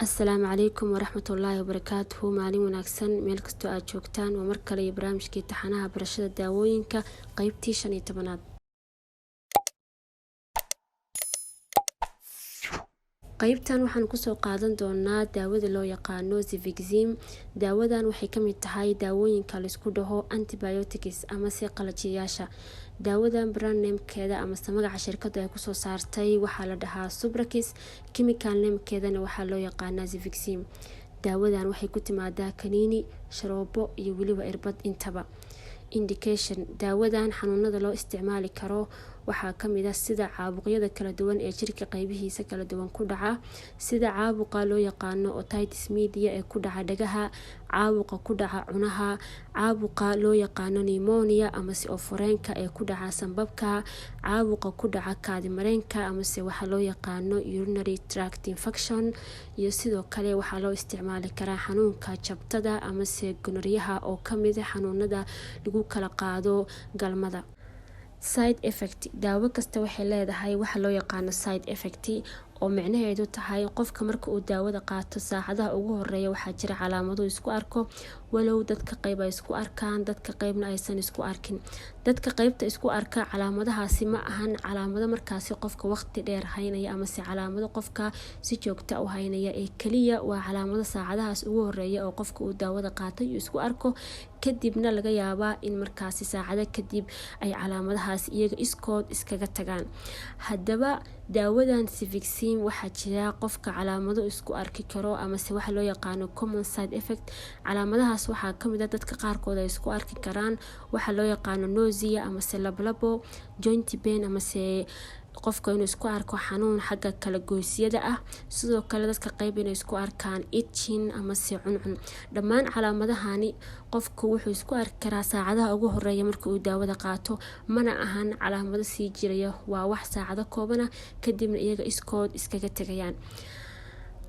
Asalaamu calaykum waraxmatullaahi wabarakaatuhu. Maalin wanaagsan meel kastoo aad joogtaan. Waa mar kale iyo barnaamijkii taxanaha barashada daawooyinka, qeybtii 15aad. Qeybtan waxaan kusoo qaadan doonaa daawada loo yaqaano Cefixime. Daawadan waxay kamid tahay daawooyinka laisku dhaho antibiotics amase qalajiyayaasha. Daawadan brand namekeeda amase magaca shirkadu ay kusoo saartay waxaa la dhahaa Suprax, chemical namekeedana waxaa loo yaqaanaa Cefixime. Daawadan waxay ku timaadaa kaniini, sharoobo iyo weliba irbad intaba. Indication: daawadan xanuunada loo isticmaali karo waxaa kamid ah sida caabuqyada kala duwan ee jirka qeybihiisa kala duwan ku dhaca, sida caabuqa loo yaqaano otitis media ee ku dhaca dhagaha, caabuqa ku dhaca cunaha, caabuqa loo yaqaano pneumonia amase oof-wareenka ee ku dhaca sanbabka, caabuqa ku dhaca kaadi mareenka amase waxaa loo yaqaano urinary tract infection, iyo sidoo kale waxaa loo isticmaali karaa xanuunka jabtada amase gonorrhoeaha oo kamid ah xanuunada lagu kala qaado galmada. Side effect: daawo kasta waxay leedahay waxa loo yaqaano side effect, oo micnaheedu tahay qofka marka uu daawada qaato saacadaha ugu horeeya waxaa jira calaamado isku arko, walow dadka qeyb ay isku arkaan, dadka qeybna aysan isku arkin. Dadka qeybta isku arka, calaamadahaasi ma ahan calaamado markaasi qofka waqti dheer haynaya amase calaamado qofka si joogta u haynaya, ee kaliya waa calaamado saacadahaas ugu horeeya oo qofka uu daawada qaatay uu isku arko, kadibna laga yaabaa in markaasi saacado kadib ay calaamadahaas iyaga iskood iskaga tagaan. Haddaba daawadan Cefixime waxaa jira qofka calaamado isku arki karo amase waxa loo yaqaano common side effect. Calaamadahaas waxaa kamid ah dadka qaarkood ay isku arki karaan waxa loo yaqaano nausea amase lablabo, joint pain amase qofka inuu isku arko xanuun xagga kala goysyada ah, sidoo kale dadka qeyb inay isku arkaan itching amase cuncun. Dhammaan calaamadahani qofku wuxuu isku arki karaa saacadaha ugu horeeya marka uu daawada qaato, mana ahan calaamado sii jiraya, waa wax saacado koobana, kadibna iyaga iskood iskaga tegayaan.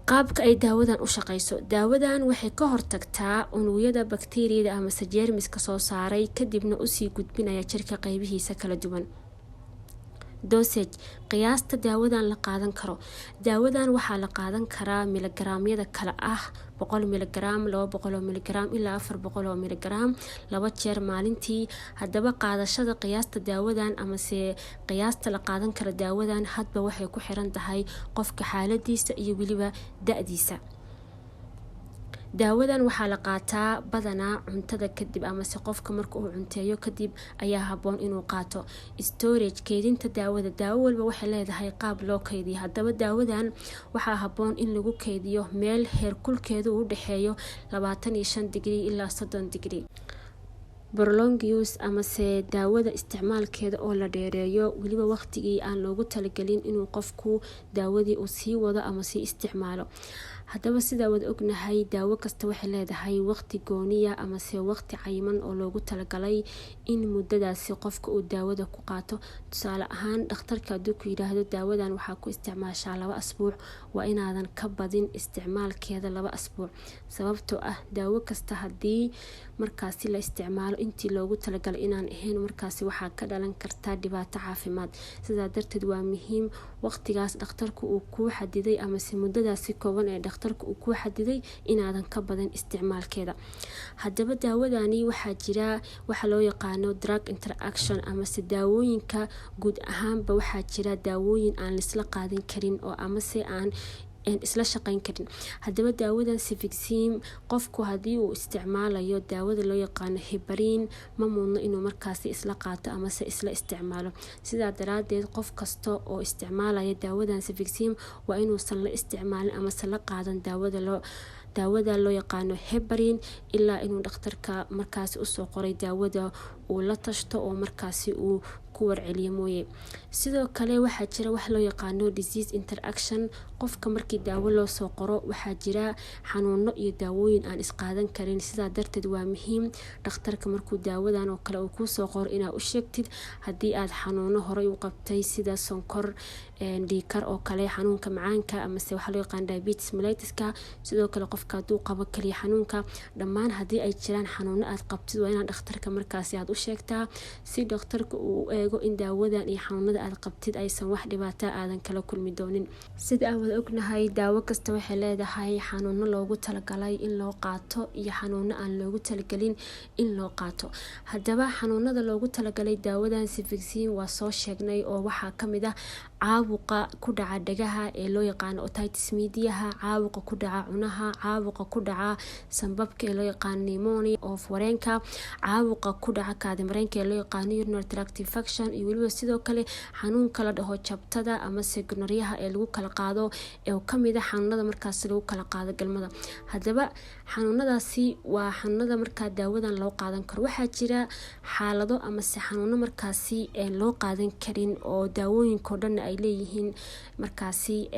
Qaabka ay daawadan u shaqeyso: daawadan waxay ka hortagtaa unugyada bakteeriyada amase jeermiska soo saaray, kadibna usii gudbinaya jirka qeybihiisa kala duwan. Dosage: qiyaasta daawadan la qaadan karo. Daawadan waxaa la qaadan karaa miligaraamyada kale ah 100 miligram, 200 miligram ilaa 400 miligram, laba jeer maalintii. Haddaba qaadashada qiyaasta daawadan amase qiyaasta la qaadan karo daawadan hadba waxay ku xiran tahay qofka xaaladiisa iyo weliba da'diisa. Daawadan waxaa la qaataa badanaa cuntada kadib, amase qofka marka uu cunteeyo kadib ayaa haboon inuu qaato. Storage: keydinta daawada. Daawo walba waxay leedahay qaab loo keydiyo. Haddaba daawadan waxaa haboon in lagu keydiyo meel heerkulkeedu u dhexeeyo 25 digrii ilaa 30 digrii. Prolonged use amase daawada isticmaalkeeda oo la dheereeyo, weliba waqtigii aan loogu talagelin inuu qofku daawadii uu sii wado ama sii isticmaalo. Haddaba sidaa wada ognahay, daawo kasta waxay leedahay waqti gooniya amase waqti cayiman oo loogu talagalay in muddadaasi qofka uu daawada ku qaato. Tusaale ahaan, dhakhtarka hadduu ku yidhaahdo daawadan waxaa ku isticmaashaa 2 asbuuc, waa inaadan ka badin isticmaalkeeda 2 asbuuc, sababtoo ah daawo kasta haddii markaasi la isticmaalo intii loogu talagalay inaan ahayn, markaasi waxaa ka dhalan kartaa dhibaato caafimaad. Sidaa darteed waa muhiim waqtigaas dhakhtarku uu kuu xadiday amase muddadaasi kooban ee dhakhtarka uu kuu xadiday inaadan ka badan isticmaalkeeda. Haddaba daawadani waxaa jira waxa loo yaqaano drug interaction, amase daawooyinka guud ahaanba waxaa jira daawooyin aan laisla qaadan karin oo amase aan isla shaqeyn karin. Haddaba daawadan Cefixime qofku haddii uu isticmaalayo daawada loo yaqaano heparin, ma mudno inuu markaasi isla qaato amase isla isticmaalo. Sidaa daraadeed qof kasta oo isticmaalaya daawadan Cefixime waa inuusan la isticmaalin amase la qaadan daawada loo yaqaano heparin, ilaa inuu dhakhtarka markaasi usoo qoray daawada uu la tashto oo markaasi uu ku warceliyo mooye. Sidoo kale waxaa jira wax loo yaqaano disease interaction. Qofka markii daawo loo soo qoro, waxaa jira xanuuno iyo daawooyin aan isqaadan karin. Sidaa darteed waa muhiim dhakhtarka markuu daawadan oo kale uu kuusoo qoro inaad u sheegtid haddii aad xanuuno horey u qabtay, sida sonkor, dhiigkar oo kale, xanuunka macaanka amase waxaa loo yaqaan diabetes mellituska, sidoo kale qofka hadduu qabo kaliya xanuunka. Dhammaan haddii ay jiraan xanuuno aad qabtid, waa inaad dhakhtarka markaasi aad u sheegtaa si dhakhtarka uu u eego. eego in daawadan iyo xanuunada aad qabtid aysan wax dhibaata aadan kala kulmi doonin. Sida aan wada ognahay, daawo kasta waxay leedahay xanuuno loogu talagalay in loo qaato iyo xanuuno aan loogu talagelin in loo qaato. Haddaba, xanuunada loogu talagalay daawadan Cefixime waa soo sheegnay, oo waxaa kamid ah caabuqa ku dhaca dhagaha ee loo yaqaano otitis mediaha, caabuqa ku dhaca cunaha, caabuqa ku dhaca sambabka ee loo yaqaano pneumonia of wareenka, caabuqa ku dhaca kaadimareenka ee loo yaqaano urinary tract infection, iyo weliba sidoo kale xanuunka la dhaho jabtada amase gonorrheaha ee lagu kala qaado, ee kamid ah xanuunada markaas lagu kala qaado galmada. Haddaba, xanuunadaasi waa xanuunada markaa daawadan loo qaadan karo. Waxaa jira xaalado amase xanuuno markaasi loo qaadan karin, oo daawooyinka oo dhan ay leeyihiin markaasi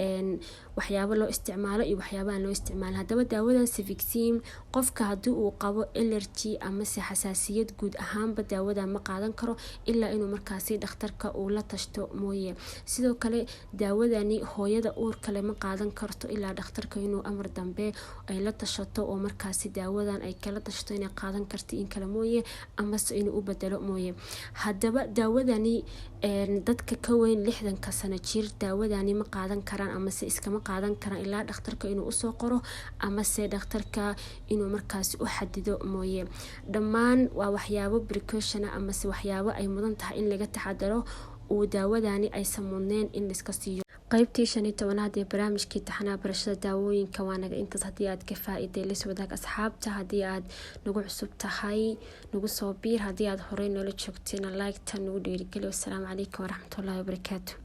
waxyaabo loo isticmaalo iyo waxyaabo aan loo isticmaalin. Haddaba, daawadan Cefixime qofka haddii uu qabo allergy amase xasaasiyad guud ahaanba, daawadan ma qaadan karo ilaa inuu markaasi dhakhtarka uu la tashto mooye. Sidoo kale, daawadani hooyada uur kale ma qaadan karto ilaa dhakhtarka inuu amar dambe ay la tashato, oo markaasi daawadan ay kala tashato inay qaadan karto in kale mooye, amase inuu u bedelo mooye. Haddaba, daawadani dadka ka weyn 60-ka sano jir daawadani ma qaadan karaan amase iskama qaadan karaan ilaa dhakhtarka inuu usoo qoro amase dhakhtarka inuu markaasi u xadido mooye. Dhammaan waa waxyaabo precaution amase waxyaabo ay mudan tahay in laga taxadaro, uu daawadani aysan mudneen in laiska siiyo. Qaybtii 15aad ee barnaamijkii taxanaha barashada daawooyinka waa naga intaas. Haddii aad ka faa-iday, lis wadaag asxaabta. Haddii aad nagu cusub tahay, nagu soo biir. Haddii aad horey noola joogtayna, like-ta nagu dhiirigeli. Wasalaamu calaykum waraxmatullaahi wabarakaatu.